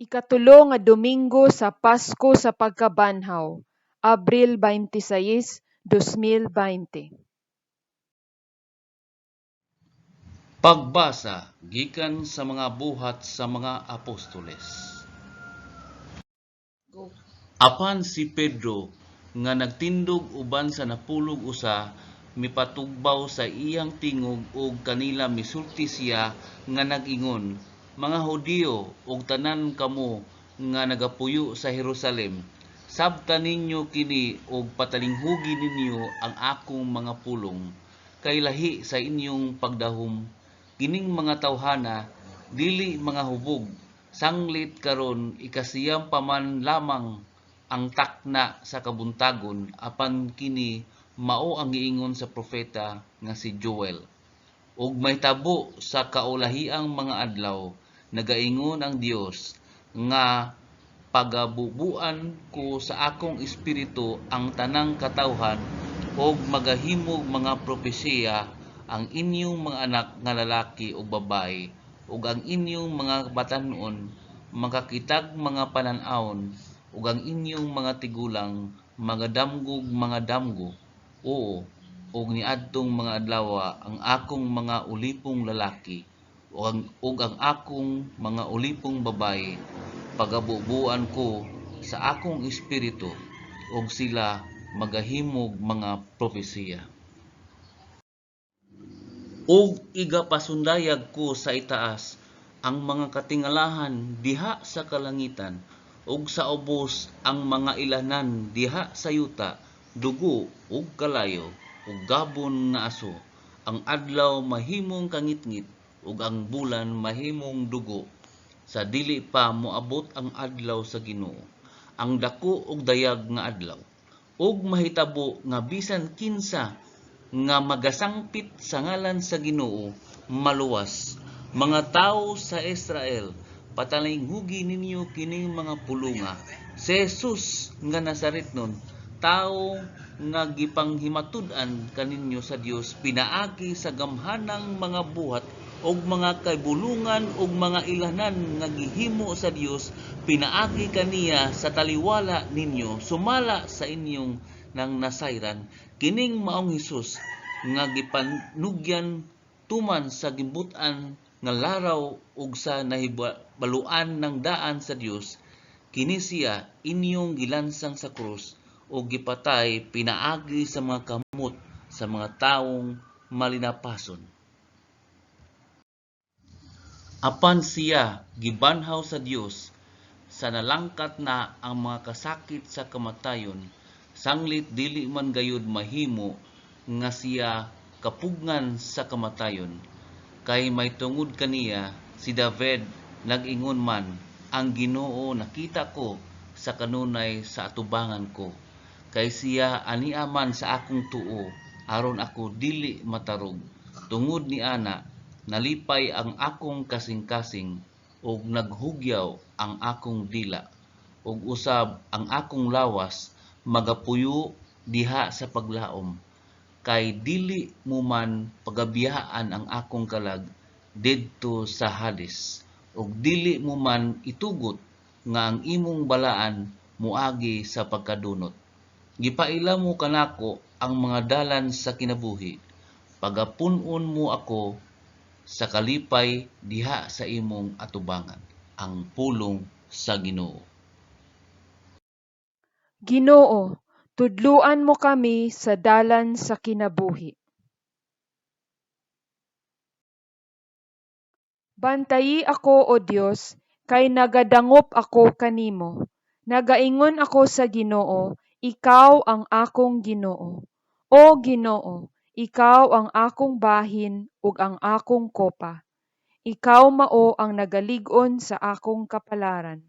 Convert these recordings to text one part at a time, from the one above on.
Ikatulo nga Domingo sa Pasko sa Pagkabanhaw, Abril 26, 2020. Pagbasa gikan sa mga buhat sa mga apostoles. Go. Apan si Pedro nga nagtindog uban sa napulog usa mipatugbaw sa iyang tingog ug kanila misulti siya nga nag-ingon, "Mga Hudiyo ug tanan kamo nga nagapuyo sa Jerusalem, sabta ninyo kini ug patalinghugi ninyo ang akong mga pulong, kay lahi sa inyong pagdahom kining mga tawhana dili mga hubog, sanglit karon 9 pa man lamang ang takna sa kabuntagon. Apan kini mao ang giingon sa propeta nga si Joel: Ug mahitabo sa kaulahiang mga adlaw, nagaingon ang Dios, nga pagabubuan ko sa akong Espiritu ang tanang katawhan, ug magahimog mga propesiya ang inyong mga anak nga lalaki ug babaye, ug ang inyong mga batan-on makakitag mga panan-awon, ug ang inyong mga tigulang magadamgog mga damgo. Oo, ug niadtong mga adlawa ang akong mga ulipong lalaki ug ang akong mga ulipong babaye pagabubuan ko sa akong Espiritu, ug sila magahimog mga propesiya. Ug igapasundayag ko sa itaas ang mga katingalahan diha sa kalangitan, ug sa ubos ang mga ilhanan diha sa yuta, dugo ug kalayo ug gabon nga aso. Ang adlaw mahimong kangitngit ug ang bulan mahimong dugo, sa dili pa moabot ang adlaw sa Ginoo, ang dako ug dayag nga adlaw. Ug mahitabo nga bisan kinsa nga magasangpit sa ngalan sa Ginoo maluwas. Mga tawo sa Israel, patalinghugi ninyo kining mga pulonga. Si Jesus nga Nazaretnon, tawo nga gipanghimatud-an kaninyo sa Dios pinaagi sa gamhanang mga buhat ug mga kaibulongan ug mga ilhanan nga gihimo sa Dios pinaagi kaniya sa taliwala ninyo, sumala sa inyong nang nasayran, kining maong Hesus nga gipanugyan tuman sa gimbut-an nga laraw ug sa nahibaluan ng daan sa Dios, kini siya inyong gilansang sa krus ug gipatay pinaagi sa mga kamot sa mga tawong malinapason. Apan siya gibanhaw sa Dios sa nalangkat na ang mga kasakit sa kamatayon, sanglit dili man gayud mahimo nga siya kapugngan sa kamatayon. Kay mahitungod kaniya si David nag-ingon man, Ang Ginoo nakita ko sa kanunay sa atubangan ko, kay siya ania man sa akong tuo, aron ako dili matarog. Tungod niana nalipay ang akong kasing-kasing ug naghugyaw ang akong dila, ug usab ang akong lawas magapuyo diha sa paglaom, kay dili mo man pagabiyaan ang akong kalag didto sa Hades, ug dili mo man itugot nga ang imong balaan moagi sa pagkadunot. Gipaila mo kanako ang mga dalan sa kinabuhi, pagapun-on mo ako sa kalipay diha sa imong atubangan. Ang pulong sa Ginoo. Ginoo, tudluan mo kami sa dalan sa kinabuhi. Bantayi ako, O Dios, kay nagadangop ako kanimo. Nagaingon ako sa Ginoo, ikaw ang akong Ginoo. O Ginoo, ikaw ang akong bahin ug ang akong kopa. Ikaw mao ang nagalig-on sa akong kapalaran.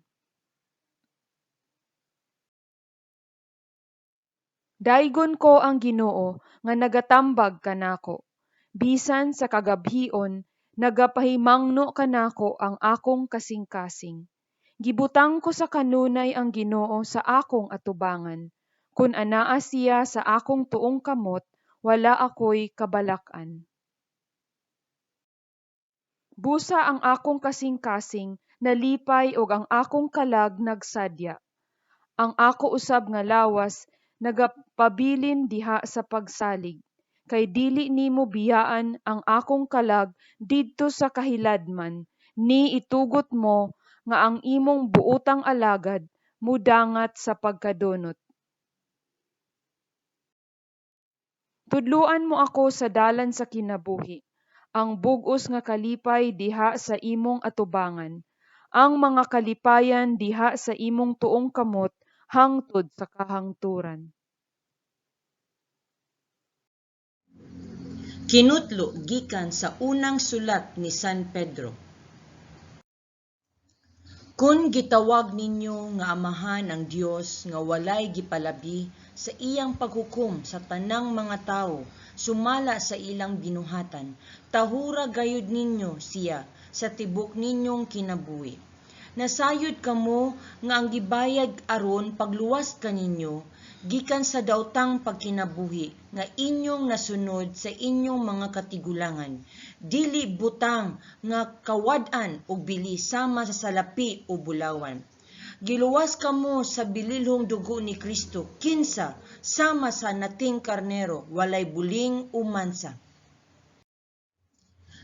Daygon ko ang Ginoo nga nagatambag kanako. Bisan sa kagabhion, nagapahimangno kanako ang akong kasing-kasing. Gibutang ko sa kanunay ang Ginoo sa akong atubangan. Kun anaa siya sa akong tuong kamot, wala ako'y kabalak-an. Busa ang akong kasing-kasing nalipay ug ang akong kalag nagsadya. Ang ako usab nga lawas nagapabilin diha sa pagsalig, kay dili nimo biyaan ang akong kalag didto sa kahiladman, ni itugot mo nga ang imong buotang alagad modangat sa pagkadunot. Tudloan mo ako sa dalan sa kinabuhi, ang bug-os nga kalipay diha sa imong atubangan, ang mga kalipayan diha sa imong tuong kamot hangtod sa kahangturan. Kinutlo gikan sa unang sulat ni San Pedro. Kun gitawag ninyo nga Amahan ang Dios nga walay gipalabi sa iyang paghukom sa tanang mga tawo sumala sa ilang binuhatan, tahura gayud ninyo siya sa tibok ninyong kinabuhi. Nasayod kamo nga ang gibayad aron pagluwas kaninyo gikan sa daotang pagkinabuhi nga inyong nasunod sa inyong mga katigulangan, dili butang nga kawad-an og bili sama sa salapi o bulawan. Giluwas kamo sa bililhong dugo ni Kristo, kinsa sama sa nating karnero, walay buling o mansa.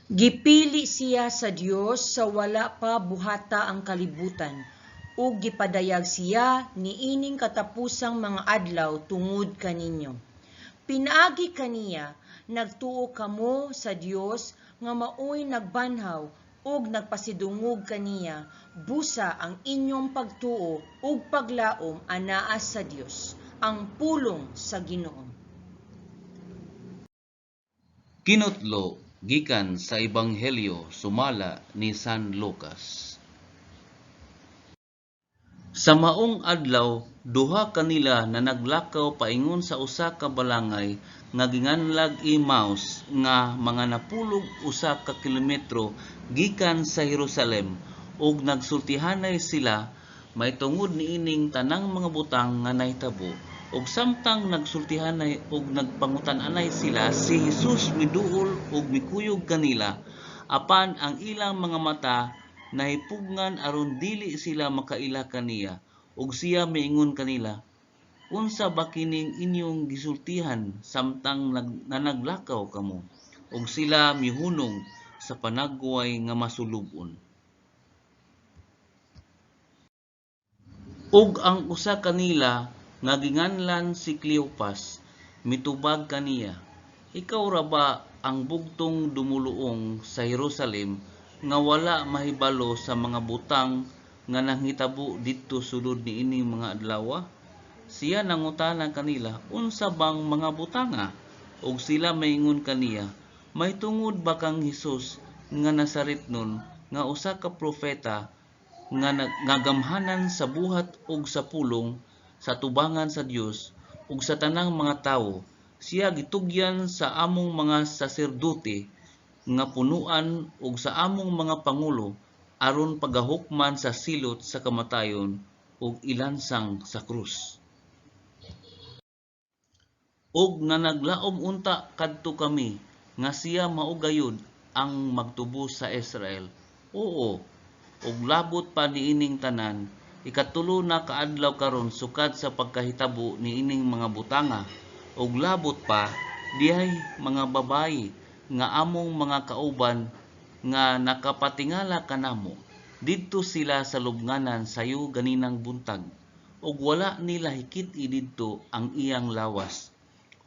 Gipili siya sa Dios sa wala pa buhata ang kalibutan, ug gipadayag siya niining katapusang mga adlaw tungod kaninyo. Pinaagi kaniya nagtuo kamo sa Dios nga maoy nagbanhaw ug nagpasidungog kaniya, busa ang inyong pagtuo ug paglaom anaa sa Dios. Ang pulong sa Ginoo. Kinutlo gikan sa Ebanghelyo sumala ni San Lucas. Sa maong adlaw duha kanila nanaglakaw paingon sa usa ka balangay nga ginganlag Emmaus, nga mga napulog usa ka kilometro gikan sa Jerusalem, ug nagsultihanay sila mahitungod niining tanang mga butang nga nahitabo. Ug samtang nagsultihanay ug nagpangutan-anay sila, si Jesus miduol ug mikuyog kanila, apan ang ilang mga mata nahipugngan aron dili sila makaila kaniya. Ug siya miingon kanila, "Unsa ba kining inyong gisultihan samtang nanaglakaw kamo?" Ug sila mihunong sa panagway nga masulub-on. Ug ang usa kanila nga ginganlan si Cleopas mitubag kaniya, "Ikaw ra ba ang bugtong dumoluong sa Jerusalem nga wala mahibalo sa mga butang nga nanghitabo didto sulod niining mga adlawa?" Siya nangutana kanila, "Unsa bang mga butanga?" Ug sila miingon kaniya, "Mahitungod ba kang Hesus nga Nazaretnon, nga usa ka propeta nga gamhanan sa buhat ug sa pulong sa atubangan sa Dios ug sa tanang mga tawo? Siya gitugyan sa among mga saserdote nga punoan ug sa among mga pangulo aron pagahukman sa silot sa kamatayon ug ilansang sa krus. Ug nanaglaom unta kadto kami nga siya mao gayud ang magtubos sa Israel. Oo, ug labot pa niining tanan, ikatulo na kaadlaw karon sukad sa pagkahitabo niining mga butanga. Ug labot pa, dihay mga babayi nga among mga kauban nga nakapatingala kanamo. Didto sila sa lubnganan sayo ganinang buntag, ug wala nila hikit-i didto ang iyang lawas.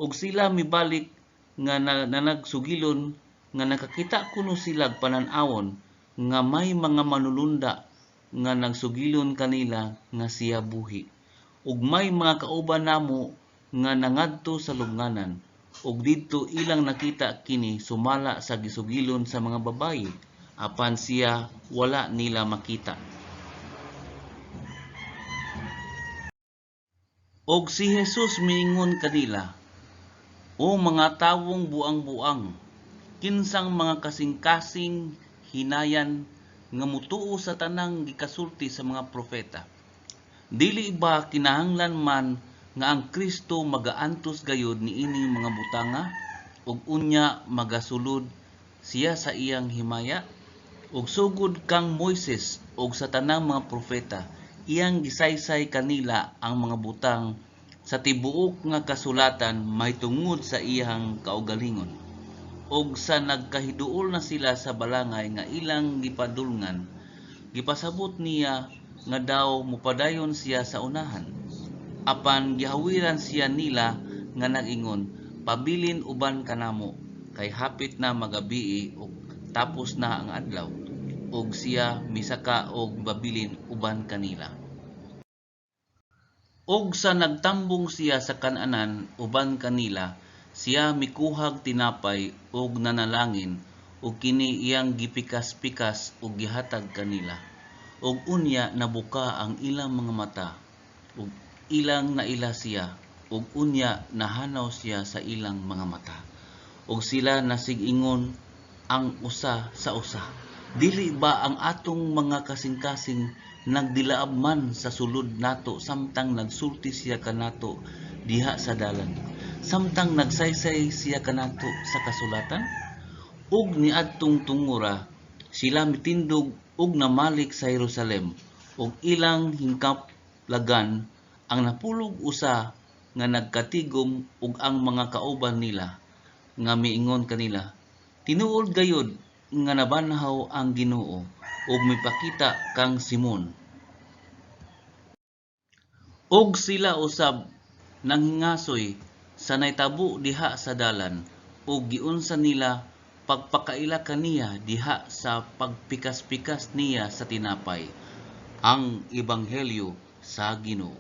Ug sila mibalik nga nanagsugilon nga nakakita kuno silag panan-awon nga may mga manulunda nga nagsugilon kanila nga siya buhi. Ug may mga kauban namo nga nangadto sa lubnganan, ug didto ilang nakita kini sumala sa gisugilon sa mga babayi, apan siya wala nila makita. Og si Jesus miingon kanila, "O mga tawong buang-buang, kinsang mga kasing-kasing hinayan nga motuo sa tanang gikasulti sa mga propeta? Dili ba kinahanglan man nga ang Kristo magaantos gayud niining mga butanga, ug unya magasulod siya sa iyang himaya? Ug sugod kang Moises ug sa tanang mga propeta. Iyang gisaysay kanila ang mga butang sa tibuok nga kasulatan mahitungod sa iyang kaugalingon. Ug sa nagkahiduol na sila sa balangay nga ilang gipadulngan, gipasabot niya nga daw mopadayon siya sa unahan. Apan gihawiran siya nila nga nag-ingon, "Pabilin uban kanamo, kay hapit na magabii ug tapos na ang adlaw." Ug siya misaka ug mibabilin uban kanila. Ug sa nagtambong siya sa kan-anan uban kanila, siya mikuhag tinapay ug nanalangin, ug kini iyang gipikas-pikas ug gihatag kanila. Ug unya nabuka ang ilang mga mata, ug ilang naila siya, ug unya nahanaw siya sa ilang mga mata. Ug sila nasig-ingon ang usa sa usa, "Dili ba ang atong mga kasing-kasing nagdilaab man sa sulod nato samtang nagsulti siya kanato diha sa dalan, samtang nagsaysay siya kanato sa kasulatan?" Ug niadtong tungora sila mitindog ug namalik sa Jerusalem, ug ilang hingkaplagan ang napulog usa nga nagkatigom ug ang mga kauban nila, nga miingon kanila, "Tinuod gayud nga nabanhaw ang Ginoo ug mipakita kang Simon." Ug sila usab nanghingasoy sa nahitabo diha sa dalan ug giunsa nila pagpakaila kaniya diha sa pagpikas-pikas niya sa tinapay. Ang Ebanghelyo sa Ginoo.